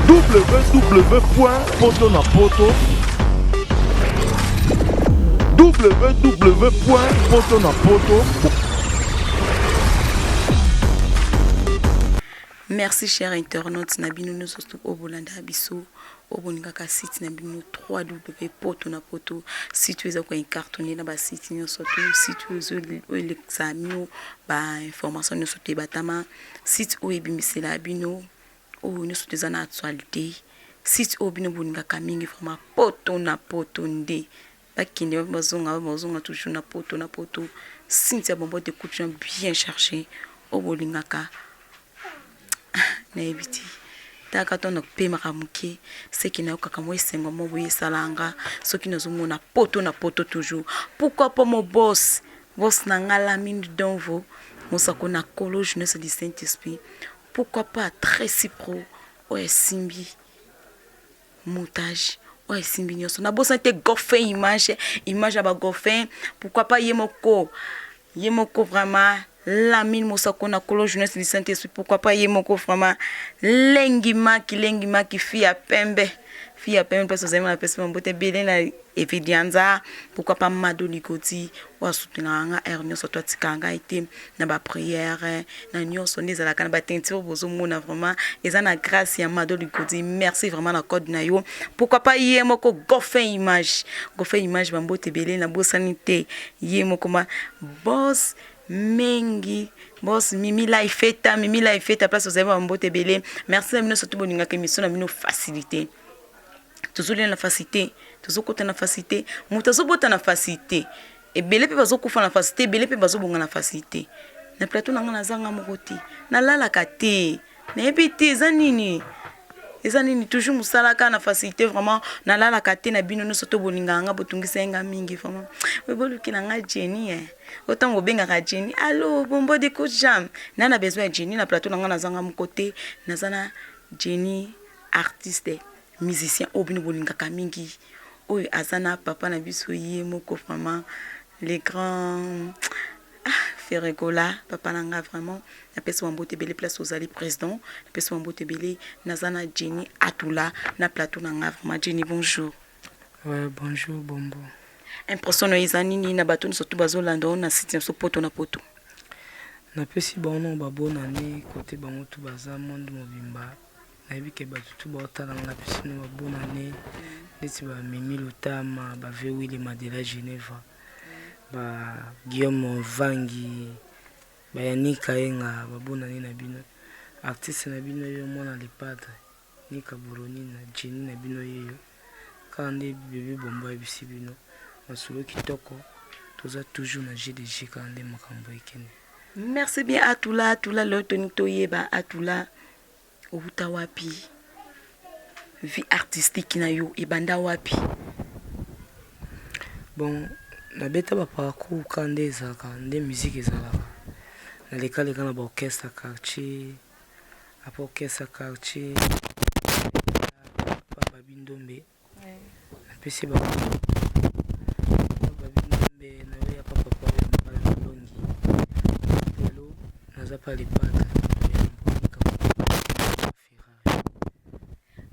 www poto na poto www poto na poto. Merci cher internaute na bino nyonso oyo bolanda biso, oyo bolingaka site na bino 3W Poto na Poto, site oyo eza ko incartonner na ba site nyonso tout, site oyo elekisaka bino ba information nyonso tout ebatama, site oyo ebimiselaka bino oyo nyonso tout eza na actualite, site oyo bino bolingaka mingi vraiment Poto na Poto nde bakende wapi bazonga wapi bazonga toujours na Poto na Poto. Cynthia Bonbon de Couture bien chargé oyo bolingaka nayebi te taka to napemaka moke seki nayokaka mwa esengo mo boye esalaka nga soki nazomona Poto na Poto toujours. Pourquoi pas mo boss, boss na nga Lamine Donvo mosako na kolo jeunesse du Saint Esprit, pourquoi pas Tracy Pro oyo esimbi montage, oyo esimbi nyonso. Nabosani te Goffin image, image ya bagoffin. Pourquoi pas ye moko, ye moko vraiment Lamine Mosako na kolo jeunesse du Saint Esprit. Pourquoi pas ye moko vraiment Lengi Maki, Lengi Maki fille ya pembe, fille ya pembe place ozali, napesi mbote ebele na Evidianza. Pourquoi pas Mado Ligoti oyo asutenaka nga heure nyonso to atikaka ngai te na baprière na nyonso nde ezalaka na bateinture bozomona vraiment eza na grâce ya Mado Ligoti. Merci vraiment na code na yo. Pourquoi pas ye moko Goffin image, Goffin image, bambote ebele. Nabosani te ye moko ma boss Mengi, boss Mimi Laifeta, Mimi Laifeta place ozali, bambote ebele. Merci na bino surtout bolingaka émission na bino facilité. Tozolia na facilité, tozokota na facilité, moto azobota na facilité, ebele mpe bazokufa na facilité, ebele mpe bazobonga na facilité. Na plateau na nga nazanga moko te, nalalaka te, nayebi te eza nini, eza nini, toujours mosala kaka na facilité. Vraiment nalalaka te. Na bino nyonso to bolingaka nga, botungisa ye nga mingi vraiment. Oyo boluki na nga Jenny, eh. Otango obengaka Jenny, allo Bombo de jam na na besoin ya Jenny na plateau na nga. Nazanga moko te, naza na Jenny, artiste musicien oyo bino bolingaka mingi, oyo aza na papa na biso ye moko vraiment le grand, ah, Ferre Gola, papa na nga vraiment. Napesi bambote ebele place ozali président, napesi bambote ebele. Naza na Jenny Atula na plateau na nga vraiment. Jenny, bonjour. Ouais, bonjour Bombo. Impression na yo eza nini na bato nyonso tu bazolanda oyo na site na biso Poto na Poto? Napesi bango babonane kote bango tu baza monde mobimba. Nayebi ke bato tu baotala nga, napesi bino babonane neti bamimi Lutama, bave Wilima de la Geneva, ba Guillaume Vangi, bayanika Yenga, babonane na bino. Artiste na bino yo mwana le padre Nika Boronina Jenny na bino yeyo kaka nde bebe Bombo ayebisi bino masolo kitoko. Toza toujours na GDG kaka nde makambo ekende. Merci bien Atula. Atula, lelo toni toyeba Atula outa wapi, vie artistique na yo ebanda wapi? Bon, nabeta baparcours kaka nde ezalaka nde musique ezalaka. Nalekaleka na baorchestre quartier, après orchestre quartier pa Babi Ndombe, napesi Babi Ndombe nayoya pa papa oyo Mbala Malongi. Lelo naza pa le padre Ferrari.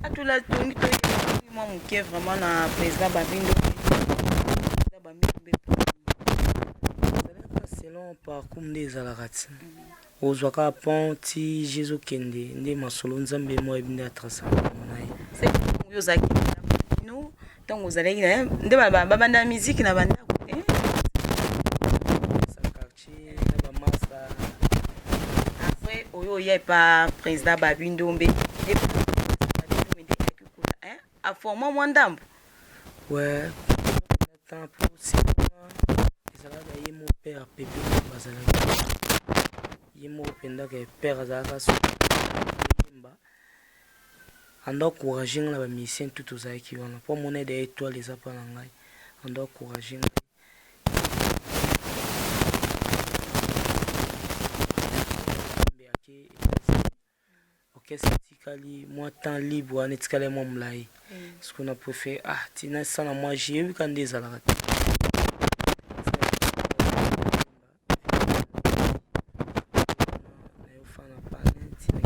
Atula, tongi toyeba mwa moke vraiment na président Babi Ndombe, Babi Ndombe. Ezalaka selon parcours nde ezalaka ti ozwaka pont ti je ezokende nde masolo. Nzambe mo ayebi nde atrasa makambo na ye. Yo ozalaki bino ntango ozalaki nde babanda musique na bandako te? Sa quartier na bamasa. Après oyo oya epa président Babi Ndombe, nde Babi Ndombe nde ayaki aforma mwa ndambo. Ouais, temps po ezalaka ye mo père pepe bazalaki ye moko mpendaka père azalaka soyemba ando encourage nga na bamusicien tout tozalaki wana mpo amona ede étoile eza mpa na ngai, ando encourage ngai ake orchestre. Etikali mwa temps libre wana, etikali mwa molai ce qu'on a préféré, ah tina esala mwa jeu, yebi nde ezalaka te. Nayofana pane ntina.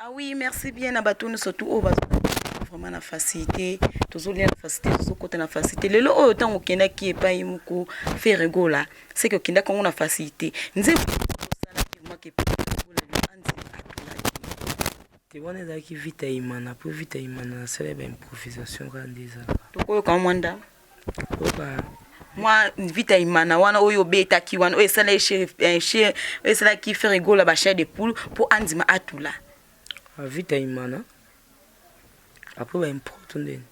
Ah oui, merci bien na bato nyonso tu oyo bazo vraiment na facilité, tozolia na facilité, tozokota na facilité. Lelo oyo ntango okendaki epai moko Ferre Gola, c'est que okendaki yango na facilité. Nzembo osalaki vraiment ke Ferre Gola lelo andima atulaki. Te, wana ezalaki Vita Imana, po Vita Imana nasala baimprovisation kaka nde ezalaka. Tokoyoka mwa ndambo. Oyoka. Mwa Vita Imana wana oyo obetaki wana, oyo oyo esalaki Ferre Gola bachair de poule mpo andima atula. Vita Imana après baimpro to ndeni?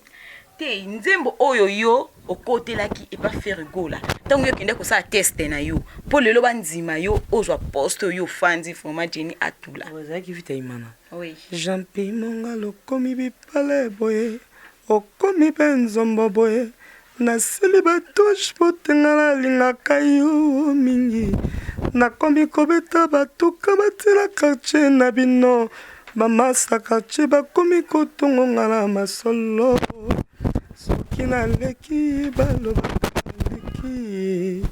Te, nzembo oyo yo okotelaki epa Ferre Gola ntango yo okende kosala test na yo mpo lelo bandima yo ozwa poste oyo ofandi, vraiment Jenny atula. Ezalaki Vita Imana. Oui. Jean Pi Mongala, okomi bipale boye, okomi mpe nzombo boye, nasili batouche po te nga nalingaka yo mingi. Nakomi kobeta batuka batina quartier na bino, bamasa quartier bakomi kotongonga na masolo. Soki naleki, balobaka naleki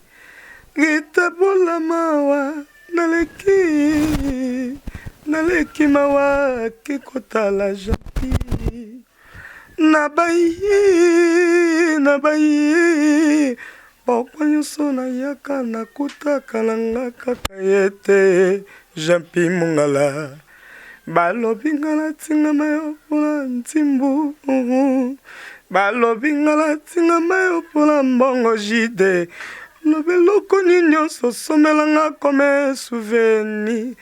Ritabola mawa, naleki, naleki mawa ke kotala Jampi. Nabayi, nabayi pokwa nyonso nayaka, nakutaka na nga kaka ye te. Jampi Mongala, balobi nga natingama yo mpona ntimbu, balobi nga natingama yo mpona mbongo. Jide, lobi eloko nini nyonso osomelanga comme souvenir.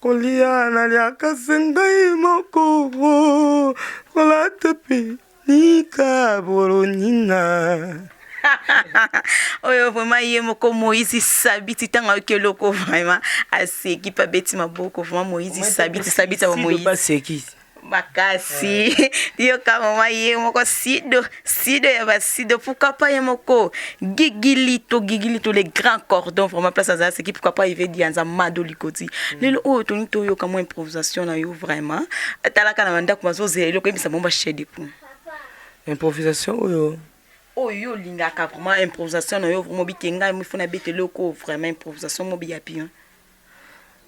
Kolia naliaka se ngai moko, kolata mpe nika bolonina. Oyo vraiment ye moko Moïse Sabiti, ntango ayoki eloko, vraiment aseki mpe abeti maboko. Vraiment Moïse Sabiti, Sabiti ya Moïse. Baseki. Makasi. Yoka mama ye moko Sido, Sido ya basido. Pourquoi pas ye moko Gigilito, Gigilito les grands cordons, vraiment place azala seki. Pourquoi pas Ive Dianza, Mado Likoti. Lelo oyo toni toyoka mwa improvisation na yo vraiment. Talaka na bandako, bazozela eloko, oyebisa bango bachair de poule. Improvisation oyo? Oyo yo olingaka vraiment, improvisation na yo vraiment, obike ngai mifo nabeta eloko, vraiment improvisation mobi ya bien.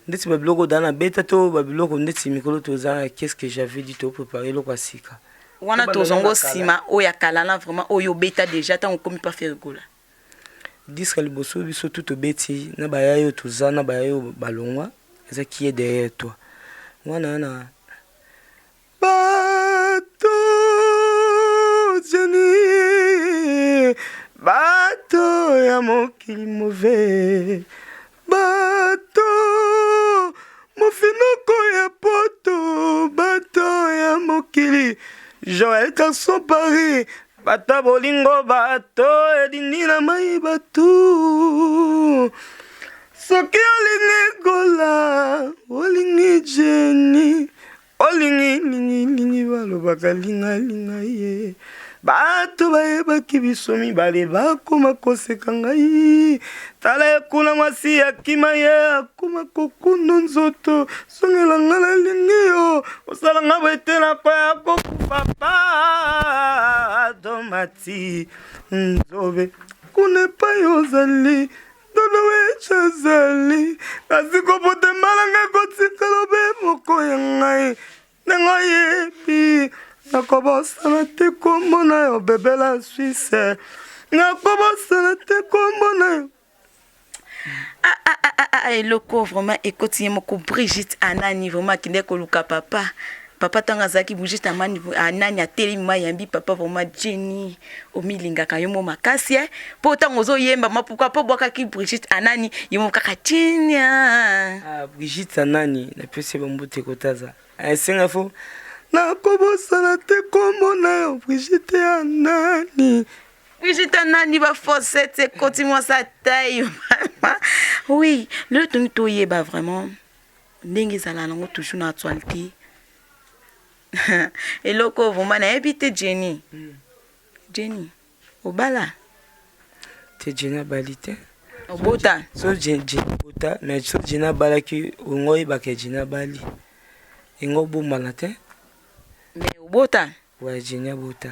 Ndeti babiloko da na beta to babiloko ndeti mikolo toza na "Qu'est-ce que j'avais dit", topréparé eloko ya sika. Wana tozongo nsima. Oyo ya kala na vraiment oyo obeta déjà ntango okomi pa Ferre Gola. Disque ya liboso biso tu tobeti na baya oyo toza na baya oyo balongwa eza "Qui est derrière toi". Wana na bato Jeni, bato ya mokili mauvais, bato mofinoko ya poto, bato ya mokili, Joel Carson Paris, bato bolingo, bato edindi na mai, bato soki olingi Gola, olingi Jeni, olingi lingilingi, balobaka lingalinga ye. Bato bayebaki biso mibale bakoma koseka ngai. Tala ekuna mwasi akima ye, akoma kokunda nzoto. Songela nga, nalingi yo, osala nga boye te, nakoya kokufa. Pado mati nzobe kuna epai ozali, dodo wechazali, kasi kopotembala ngai kotikala obe moko ya ngai. Ndenge oyebi, nakobosana te kombo na yo, bebela Suisse, nakobosana te kombo na yo. Ah, ah, ah, ah, ah, eloko vraiment ekoti ye moko Brigitte Anani, vraiment akende koluka papa. Papa ntango azalaki, Brigitte Amani Anani atelemi ma yambi papa. Vraiment Jenny, omilingaka yo mo makasi e mpo ntango ozoyemba ma pourquoi mpo obwakaki Brigitte Anani ye mo kaka Tinia? Ah, Brigitte Anani, napesi ye bambote kotaza esenga fo nakobosana te kombo na yo, Brigitte Anani. Brigitte Anani, bafosete ekoti mwasi atai. Oui, lelo tongi toyeba vraiment ndenge ezala nango toujours na actualité. Eloko vraiment nayebi te, Jenny, Jenny obala? Te, Jenny abali te. Obota? So Jenny bota, mais so Jenny abalaki, ongo oyebaka Jenny abali, engo obombana te. Mais obota? Ouais, Jenny abota.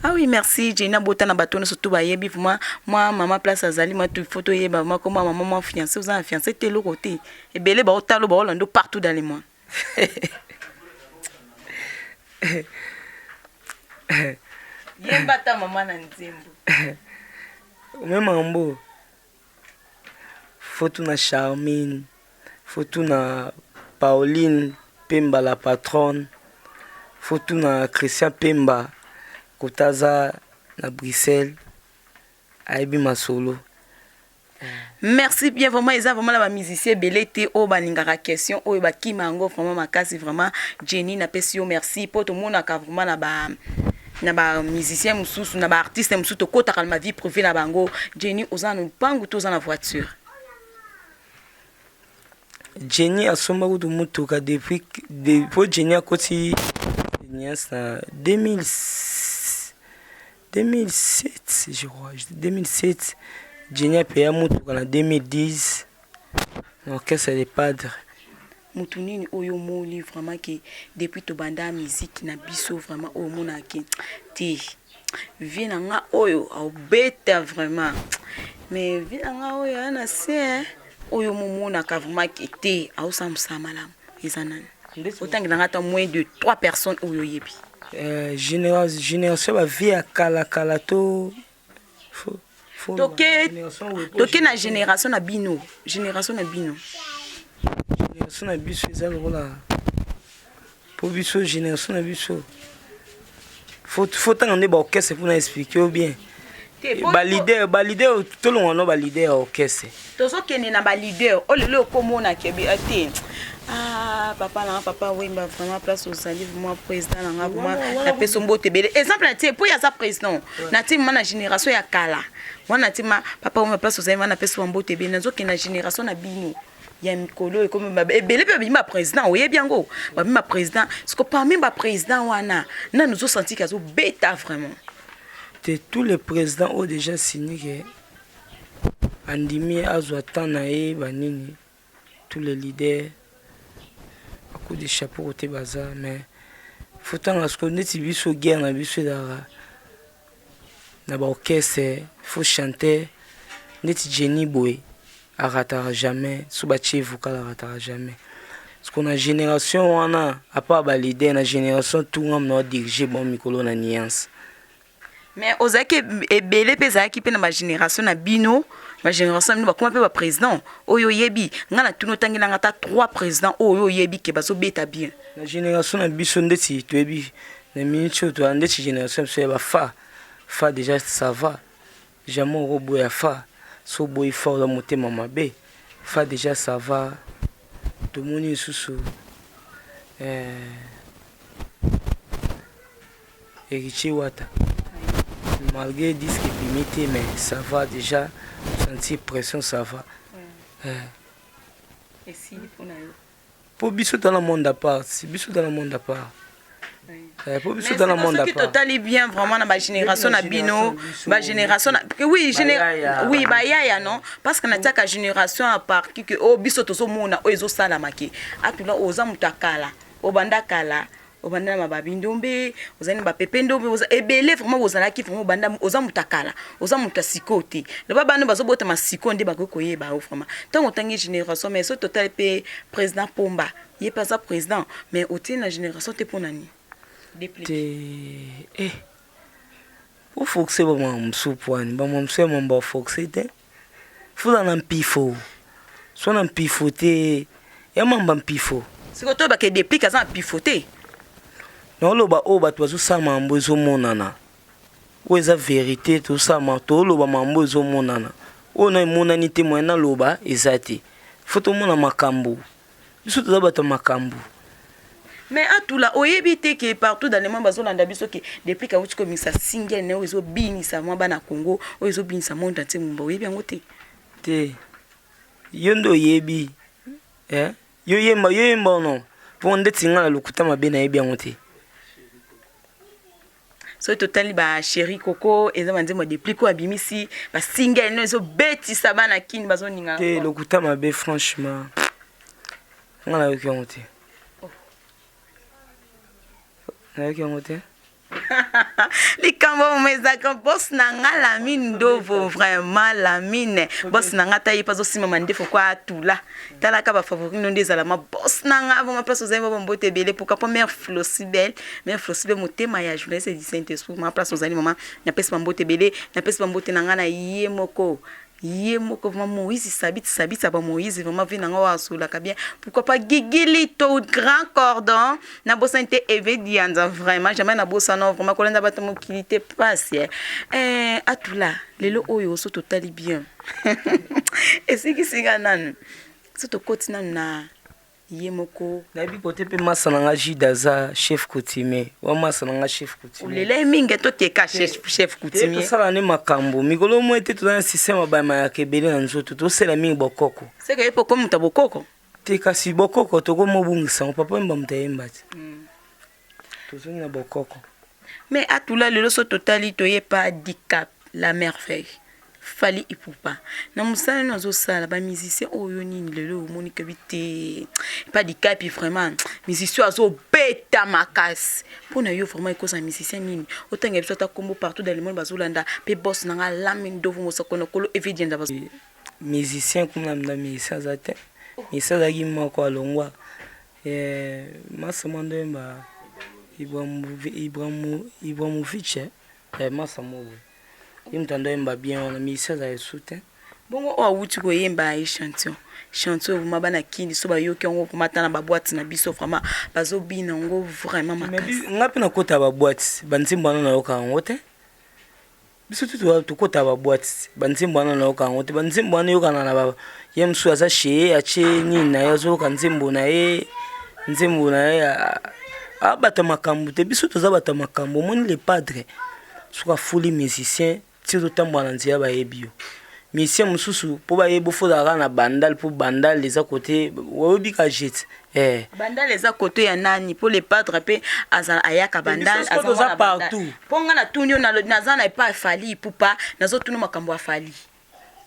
Ah oui, merci. Jenny abota na bato nyonso to bayebi vraiment mwa mama place azali mwa tu faut toyeba mwa komwa mama mwa fiancé. Oza na fiancé te, eloko te, ebele baotala, baolanda partout dans le monde. Yemba ata mama na nzembo. Me mambo faut tuna Charmine, faut tuna Pauline Pemba la patronne, faut tuna Christian Pemba kotaza na Bruxelles ayebi masolo. Merci bien, vraiment eza vraiment na ba musiciens ebele te oyo balingaka question oyo, bakima yango vraiment makasi. Vraiment Jenny, napesi yo merci, mpo tomonaka vraiment na ba musicien mosusu, na ba artiste mosusu, tokɔtaka na ba vie privée na bango. Jenny, oza na lupangu to oza na voiture? Jenny asomba kutu mutuka depuis po Jenny akoti niance na 2000, 2007 je crois, 2007. Jenny apeya mutuka na 2010 na orchestre de Padre. Motu nini oyo omoni vraiment ke depuis tobanda musique na biso, vraiment oyo omonaka te, vie na nga oyo aobeta vraiment, mais vie na nga oyo aya na se, oyo momonaka vraiment ke te, aosala mosala malamu, eza nani? Otangelanga ata moins de trois personnes oyo oyebi. Génération ba vie ya kala kala to Toke na génération na bino, génération na bino. Génération na biso eza lokola mpo biso génération na biso, faut tanga nde ba orchestre mpona expliquer yo bien. Ba leader, ba leader, tolongwa no ba leader ya orchestre. Tozokende na ba leader oyo lelo okomonaka te. Ah, papa nanga, papa Wemba, vraiment place ozali, vraiment président nanga, vraiment napesi mbote ebele. Exemple na tie mpo ye aza président na tie ma na génération ya kala wana, tie ma papa Wemba, place ozali, wana napesi wa mbote ebele. Nazokende na génération na bino ya mikolo, ekomi ebele mpe babimi ba président, oyebi yango, babimi ba président. Siko parmi ba président wana, nani ozosentir ke azobeta vraiment? Te, tous les présidents oyo déjà signé ke andimi azwa temps na ye banini, tous les leaders, coup de chapeau kote baza. Mais faut tanga siko neti biso, guerre na biso ezalaka na ba orchestre, faut chanter neti Jenny boye, arataka jamais. So batie vocal, arataka jamais. Parce na génération wana, à part ba leader, na génération tout ngam na dirige bon mikolo na nuance. Mais ozalaki ebele mpe ezalaki mpe na ba génération na bino, ba génération na bino bakoma mpe ba président oyo oyebi. Ngai na tuni, otangelanga ata trois président oyo oyebi ke bazobeta bien. Na génération na biso, ndeti toyebi na minute oyo toya, ndeti génération na biso ya bafa fa, déjà ça va, jamais okoboya fa. So oboyi fa, oza motema mabe. Fa déjà ça va. Tomoni lisusu Héritier Wata, malgré disque ebimi te, mais ça va déjà, sentir pression, ça va. Esili mpona yo? Mpo biso toza na monde à part, biso toza na monde à part. Po biso toza na monde à soki part. Totali bien vraiment na ba génération na bino, ba génération na oui, oui, bayaya non, parce que natiaka génération à part ke oyo biso tozomona oyo ezosalama ke atula. Oza moto akala, obanda kala, obanda na mababi ndombe, ozali na bapepe ndombe, ebele vraiment bozalaki vraiment. Obanda, oza moto akala, oza moto ya sikoyo te. Loba bana bazobotama sikoyo nde bakoki koyeba yo vraiment ntango otangi génération. Mais soki totali mpe président Pomba, ye mpe aza président, mais otie na génération te, mpo na nini? Te, oforce bamama mosusu pwani, bamama mosusu ya mambo aforce te. Fozala na mpifo, so na mpifo te ya mamba mpifo. Sikoyo toyebaka Deplick aza na mpifo te. Naoloba oyo bato bazosala mambo ezomonana, oyo eza vérité. Tosala, toloba mambo ezomonana, oyo na emonani te, moyen naloba eza te. Faut tomona makambo, biso toza bato ya makambo. Mais Atula, oyebi te ke partout dans le monde bazolanda biso ke Deplick awuti komisa single na oyo ezobinisa mwa bana Congo, oyo ezobinisa monde entier mumba, oyebi yango te? Te, yo nde oyebi, eh? Yo yemba, yo yemba ono mpo ndeti nga na lokuta mabe, nayebi yango te. Soki totali ba Chéri Koko, eza banzembo ya Deplick oyo abimisi ba single no ezobetisa bana Kini, bazoninga. Te, lokuta mabe, franchement nga nayoki yango te, nayoki yango te. Likambo moma ezalaka boss na nga Lamine Ndovo vraiment Lamine boss na nga ata ye pe azosimba mandefu kwa atula talaka ba favori no nde ezala ma boss na nga vraiment place ozali ba mbote ebele pourquoi pas mère Flosibel mère Flosibel motema ya journaliste du Saint Esprit ma place ozali mama napesi ba mbote ebele napesi ba mbote na nga na ye moko Ye moko vraiment Moïse sabit sabit aba Moïse vraiment vie nanga wa asolaka bien pourquoi pas Gigi Lito grand cordon na bosani te Eve Dianza vraiment jamais na bosana vraiment kolanda bato mokili te pasi eh eh atula lelo oyo so totali bien esikisi nga nanu so tokoti nanu na ye moko. Nayebi kote pe masta na nga Jude aza chef coutumier wa masta na nga chef coutumier. Olela ye mingi tokeka chef coutumier. Te tosala nde makambo mikolo mwe te toza na système ya ba mayaka ebele na nzoto tosela mingi bokoko. Seke ye pe okomi moto ya bokoko? Te kasi bokoko tokomi obungisa yango papa wemba moto ayemba te. Tozongi na bokoko. Mais Atula lelo soki totali toye pa Dicap la merveille Fally Ipupa na musala nini azo sala ba musiciens oyo yo nini lelo omoni ke te pa Dicap vraiment musicien azo beta makasi pona yo vraiment ekozala musicien nini otanga biso ata kombo partout dans le monde bazo landa pe boss na nga Lamy Ndovu Mosako na kolo Evidienza bazo Musicien kuna na musicien aza te musicien azalaki moko alongwa Eh masa mwa ndoyemba Ibramovic eh masa moko boye ye moto andoyemba bien wana musicien azala esu te. Bongo oyo awuti koyemba echantillon chanson oyo vraiment bana kin so bayoki yango vraiment ata na ba boite na biso vraiment bazo bina yango vraiment makasi. Nga pe nakota ba boite ba nzembo wana nayoka yango te. Biso tout tokota ba boite ba nzembo wana nayoka yango te ba nzembo wana eyokana na ba ye mosusu aza chez ye atie nini na ye azoyoka nzembo na ye nzembo na ye a bato ya makambo te biso toza bato ya makambo omoni le padre soki afuli musicien ti ozotambola na nzela bayebi yo musicien mosusu mpo bayeba fo ozala kaka na bandal mpo bandal eza kote oyebi ka jete Eh. Bandal eza kote ya nani po le padre pe azala ayaka bandal aza mwana partout po nga na tuni yo naza na epa Fally Ipupa nazo tuna makambo ya Fally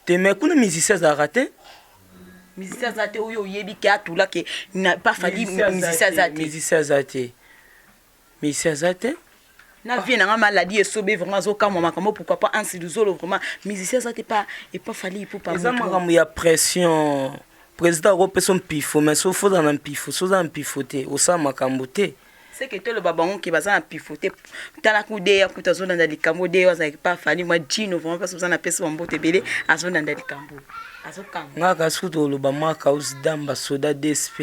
te mais kuna musicien azalaka te musicien aza te oyo oyebi ke atula ke na pa Fally musicien aza te musicien aza te musicien aza te na vie na nga maladi esobe vraiment azokamwa makambo pourquoi pas Ansi Luzolo vraiment musicien aza te pa epa Fally Ipupa eza makambo ya pression président akopesa mpifo mais soki oza na mpifo soki oza na mpifo te osala makambo te seke toloba bango ke baza na mpifo te tala kudeya kutu azolanda likambo deya azalaki pa Fally mwa Djino vraiment mpasi oza na pesi bambote ebele azolanda likambo azokanga nga kasi kutu oloba Mark House Damba soda DSP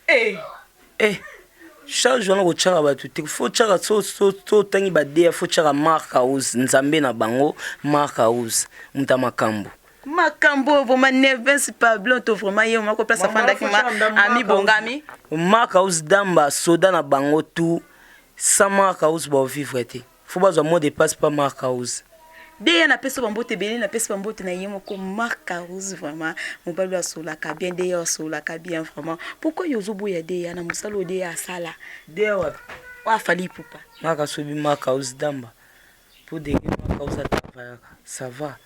Eh. Eh. Charge wana kotyaka bato te fo tyaka so otangi badeya fo tyaka mark house nzambe na bango mark house moto ya makambo makambo vraiment nevens pablo to vraiment ye moko place afandaki ma ami bongami mark house damba soda na bango tout sans mark house baovivre te Faut bazwa mot de passe pa Marc House. Deya napesi ba mbote ebele napesi ba mbote na ye moko Marc House vraiment mobali oyo asololaka bien Deya oyo asololaka bien vraiment pourquoi yo ozoboya Deya na mosala oyo Deya asala Deya wapi oyo afali ipupa Marc asobi Marc House damba po denge Marc House atravayaka ça va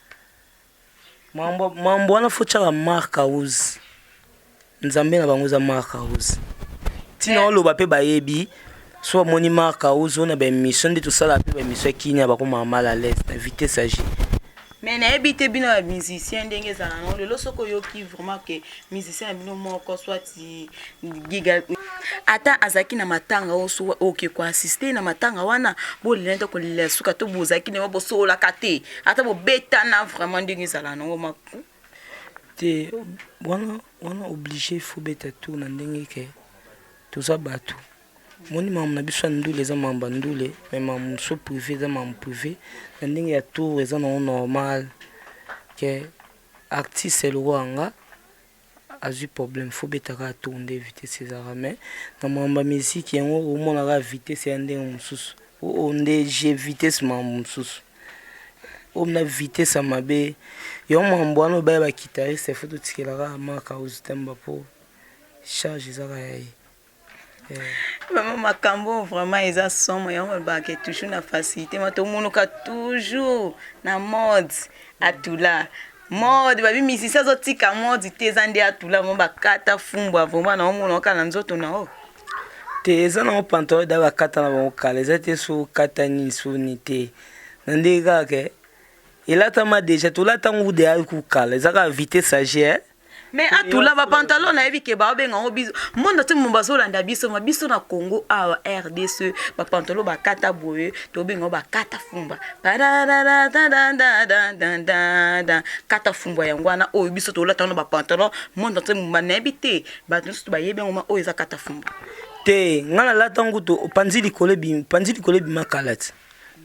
Mambo mambo wana faut tiaka Marc House Nzambe na bango eza Marc House tina eh. oloba pe bayebi so bamoni Marc House oyo na ba émission nde tosala pe ba émission ya Kenya bakomaka mal à l'aise na vitesse ya G mais nayebi te bino ya musicien ndenge ezala nango lelo soki oyoki vraiment ke musicien na bino moko soit giga ata azalaki na matanga oyo so oke koassiste na matanga wana bolela nde kolela suka to bozalaki ndenge bosololaka te ata bobetana vraiment ndenge ezala nango maku te wana wana oblige faut beta tour na ndenge ke toza bato moni makambo na biso ya ndule eza makambo ya ndule mais makambo mosusu privé eza makambo privé na ndenge ya tour eza nango normal ke artiste lokola nga azwi problème faut beta kaka tour nde vitesse ezalaka mais na makambo ya musique yango omona kaka vitesse ya ndenge mosusu oyo nde je vitesse makambo mosusu oyo na vitesse ya mabe yango makambo wana obaya ba guitariste faut totikela kaka Marc House Tamba mpo charge ezaka ya ye. Vraiment makambo vraiment eza somo yango balobaka ke toujours na facilité ma tomonoka toujours na mode atula mode babi misisi azotika mode te eza nde atula mo bakata fumbwa vraiment na omona oka na nzoto na o. Te, eza nango pantalon da bakata na bango kala, eza te so kata nini so nini te, na ndenge kaka ke elatama déjà, tolata yango deya kukala, eza kaka vitesse age, eh? Mais Atula, bapantalon nayebi ke baobenga yango biso monde te, mo bazolanda biso ma biso na Congo awa, RDC, bapantalon bakata boye, tobenga yango bakata fumba. Kata fumbwa yango wana oyo biso tolata wana bapantalon. Monde te, nayebi te, bato nyonso bayebi yango ma oyo eza kata fumba. Te, ngai nalata yango to panzi likolo, panzi likolo ebima kala ti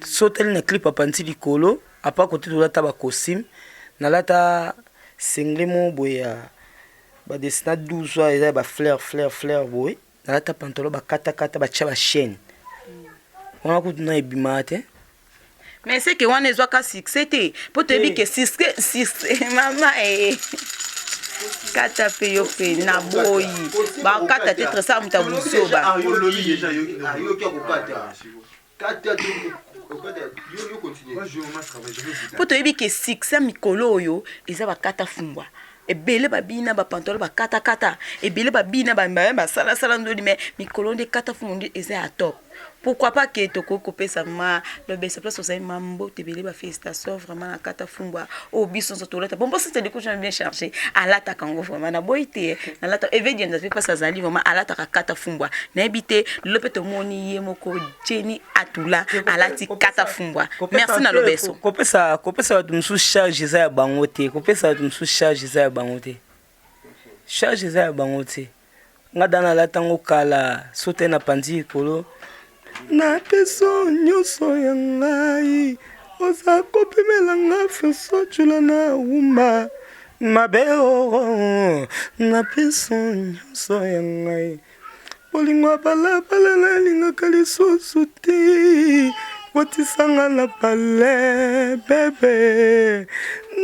so otali na clip apanzi likolo. Apa kote tolata bacostume, nalata singlet moko boye ya badesina 12 wana, eza ya bafleur fleur fleur boye. Nalata pantalon bakatakata, batia bachaîne wana, kutu na ebimaka te. Mais seke wana ezwaka succès te, mpo toyebi ke succès mama e kata mpe yo mpe na boyi bakata te, tresa moto ya buzoba. Mpo toyebi ke succès mikolo oyo eza bakata fumbwa. Ebele babina bapantalon bakatakata, ebele babina basalasala ndoli, mais mikolo nde kata fumbwa nde eza ya top. Pourquoi pas ke tokoki kopesa ma lobesa place ozali ma mbote ebele, bafélicitation vraiment na kata fumbwa oyo biso nyonso tolata. Bon, mposa te découche bien chargé, alataka yango vraiment. Naboyi te, nalata evedienza mpe place azali vraiment alataka kata fumbwa. Nayebi te, lelo mpe tomoni ye moko Jenny Atula alati kata fumbwa. Merci na lobeso. Kopesa bato mosusu charge eza ya bango te, kopesa bato mosusu charge eza ya bango te, charge eza ya bango te. Nga da nalata yango kala, so te na panzi likolo na peso nyonso ya ngai, oza kopimela nga feso tula na wumba mabe oro na peso nyonso ya ngai. Bolingo ya balabala nalingaka lisusu te, kotisanga na pale bebe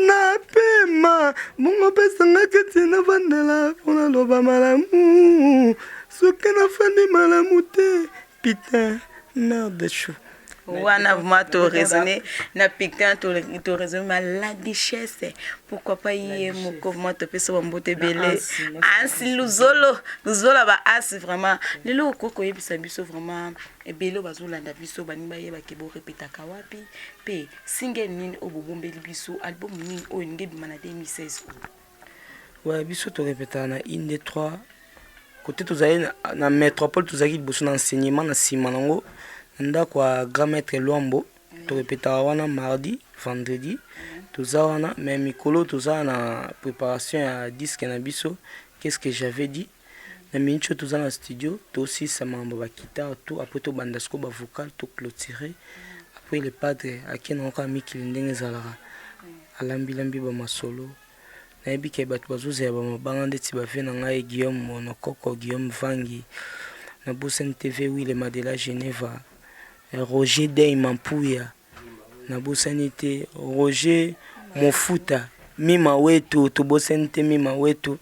napema bongo, pesanga kiti navandela mpo naloba malamu. Soki nafandi malamu te, putain, merde, chou. Wana vraiment to raisonner na putain, to raisonner ma la duchesse, pourquoi pas ye moko vraiment topesa bambote ebele. Ansi luzolo, luzolo ba asi vraiment. Lelo okoki koyebisa biso vraiment, ebele oyo bazolanda biso baningi bayebake borepetaka wapi, mpe single nini oyo bobombeli biso, album nini oyo elingi ebima na 2016? Ouais, biso torepetaka na 1 2 3 côté tozali na métropole. Tozalaki liboso na enseignement, na nsima nango na ndako ya grand maître Lwambo. Torepetaka wana mardi, vendredi, toza wana. Mais mikolo toza na préparation ya disque na biso, qu'est-ce que j'avais dit. Na minute oyo toza na studio, tosilisa makambo baguitare tout, après tobanda sikoyo bavocal, toclôturer. Après le padre ake nango kaka mikili ndenge ezalaka, alambilambi bamasolo. Nayebi ke bato bazozela bamabanga ndeti bave na ngai Guillaume Monokoko, Guillaume Vangi, nabosani TV Wile Madela Geneva, Roger Dey Mampuya, nabosani te Roger Mofuta Mima Wetu, tobosani te Mima Wetu,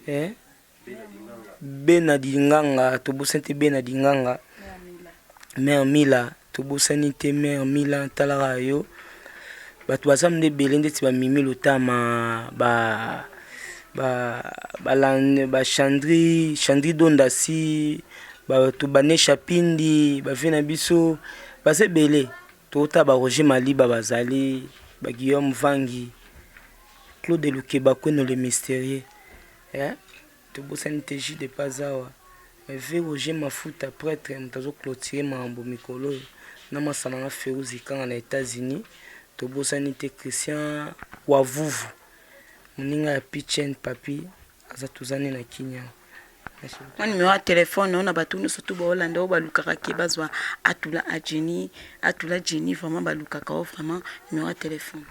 eh? Bena Dinganga, tobosani te Bena Dinganga, Mère Mila, tobosani te Mère Mila. Talaka yo, bato baza nde ebele ndeti bamimi Lotama, ba bachandri chandri dondasi, bato banesha pindi, bave na biso baza ebele. Totala ba Roger Maliba, bazali ba Guillaume Vangi, Claude Lukeba Kweno le mystérieux, eh? Tobosani te Jude Pazawa, mais ve Roger Mafuta prêtre, moto azoclôturer makambo mikolo oyo na masana nga Feruzi Kanga na États-Unis. Tobosani te Christian Wavuvu, moninga ya Pichen Papi, aza tozani na Kinya. Mwa numéro ya telefone oyo na bato nyonso tu baolanda oyo balukaka ke bazwa Atula a Jenny, Atula Jenny vraiment balukaka o vraiment, numéro ya telefone?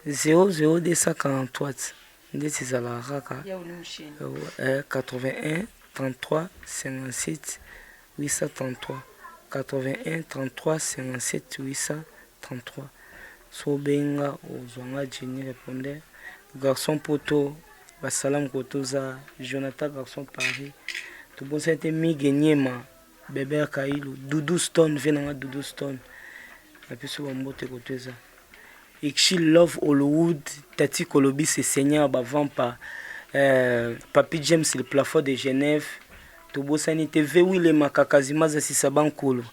00243 ndeti ezalaka kaka 81 33 57 833, 81 33 57 833. So obenga, ozwanga Jenny répondeur. Garçon poto basalamu kotoza Jonathan garçon Paris. Tobosani te Mige Nyema, Beber Kailu, Dudu Stone, ve nanga Dudu Stone, napesi bambote koto eza Ikshi Love Hollywood, Tati Kolobi, c'est Seigneur Bavampa, Papi James le plafond de Genève. Tobosani te ve Wilema Kakazimaza Sisaba Nkolo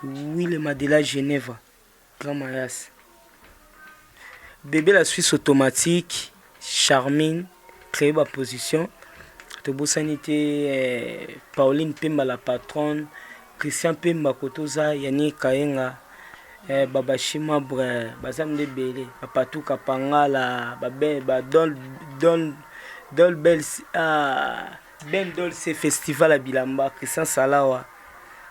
Wilema de la Geneva Grand Mayas Bebe la Suisse automatique Charmine créer ba position tobosani te eh, Pauline Pemba la patronne Christian Pemba kotoza Yannick Kayenga eh, Baba Shimabre baza nde ebele bapatuka Pangala babe ba Dol Dol Dol Bel ah, Ben Dolce festival ya bilamba Christian Salawa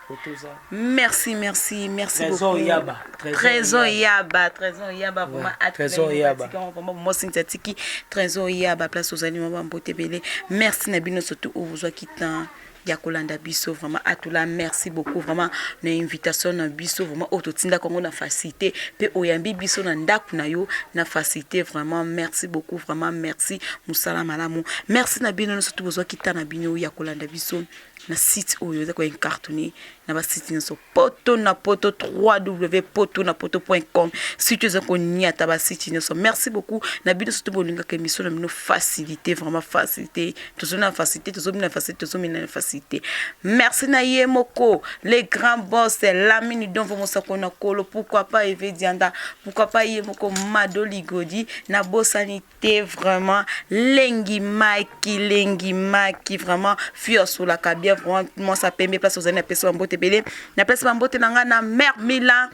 otoza Merci, merci, merci Trésor beaucoup. Yaba, Trésor Yaba, Trésor Yaba, vraiment Ouais, Trésor Yaba. Vraiment moi Cynthia Tiki, Trésor Yaba place aux animaux mbote belé. Merci na bino surtout au vous qui temps ya kolanda biso vraiment atula merci beaucoup vraiment na invitation na biso vraiment oyo totindaka yango na facilité mpe oyambi biso na ndako na yo na facilité vraiment merci beaucoup vraiment merci mosala malamu merci na bino nyonso to bozwaki ta na bino ya kolanda biso na site oyo eza koincartonne na basite nyonso poto na poto 3w poto na poto com site eza koniata basite nyonso merci beaucoup na bino surtout bolingaka émission na bino facilité vraiment facilité tozoi na facilité tozomina facilité tozomina na facilité merci na ye moko les grands boss Lamine Donvo Mosako na kolo pourquoi pas Eve Dianda pourquoi pas ye moko Mado Ligodi na bosani te vraiment lengi maki lengi maki vraiment fio asolaka bien vraiment mwasi apembe place ozali napesi bambote ebele napesi bambote na ngai na mare Milan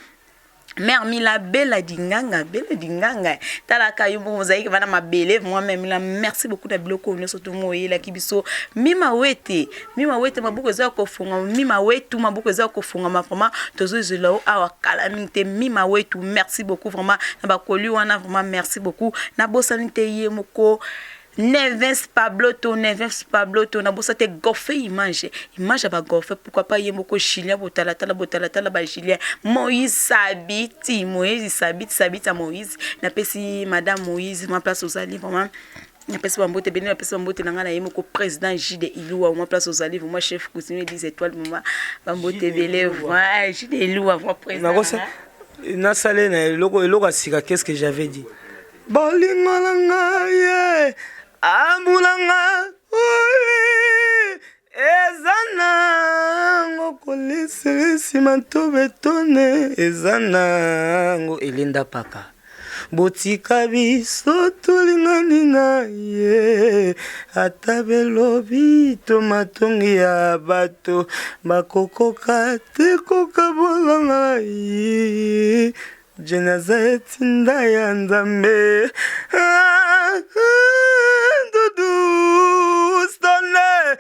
mare Mila Bela Dinganga Bela Dinganga talaka yo moko ozalaki bana mabele vraiment mare Mila merci beaucoup na biloko oyo nyonso tomo oyelaki biso mima wete mima wete maboko eza kofungama mima wetu maboko eza kofungama vraiment tozozela o awa kala mingi te mima wetu merci beaucoup vraiment na bakoli wana vraiment merci beaucoup nabosani te ye moko Neves Pablo to Neves Pablo to nabosa te gofe image image ya bagofe pourquoi pas ye moko Julien botalatala botalatala ba Julien Moïse Sabiti Moïse Sabiti Sabiti ya Moïse napesi madame Moïse ma place ozali vraiment napesi bambote ebele napesi bambote na ngai na ye moko président Jide Iluwa mwa place ozali vraiment chef coutumier 10 étoiles vraiment bambote ebele vraiment Jide Iluwa vraiment président Nasale na eloko eloko ya sika. Qu'est-ce que j'avais dit? Bolingo na ngai ye ambulanga eza nango kolisilisi matobetone eza nango elenda paka botika biso tolingani na ye ata belobi to matongi ya bato bakokoka te kokabola ngai jenaza etinda ya Nzambe. Ah, ah, dudu stone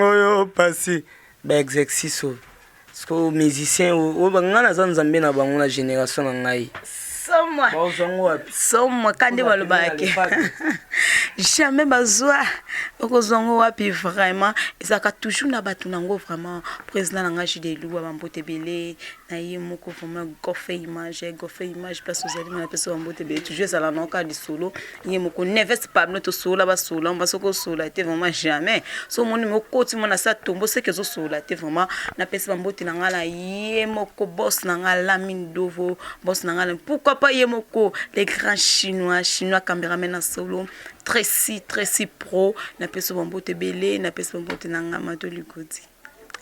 oyo pasi baexercice oyo parce que musicien oyo ngai naza Nzambe na bango na génération na ngai. Somwa. Bazwango wapi? Somwa kandi balobaki jamais bazwa okozwa ngo wapi vraiment ezalaka toujours na bato nango vraiment président na ngai Jide Eluwa bambote ebele na ye moko vraiment gofe image gofe image place ozali na pesa bambote ebele toujours ezala na oka lisolo ye moko Neves Pablo tosola basola mba soki osola te vraiment jamais so omoni me okoti mona sa tombo seke ezosola te vraiment napesi bambote na ngai na ye moko boss na ngai Lamine Dovo boss na ngai pourquoi pas ye moko les grands Chinois Chinois cameraman na solo Tracy Tracy Pro napesi bambote ebele napesi bambote na ngai Mado Ligodi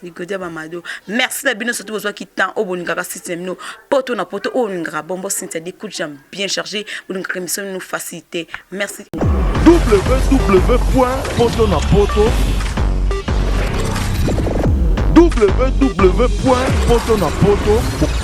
Ligodi ya bamado merci na bino surtout bozwaki temps oyo bolingaka site na bino poto na poto oyo olingaka bombo Cynthia des coups de jambe bien chargé bolingaka émission bino facilité merci. Www.poto na poto www.poto na poto.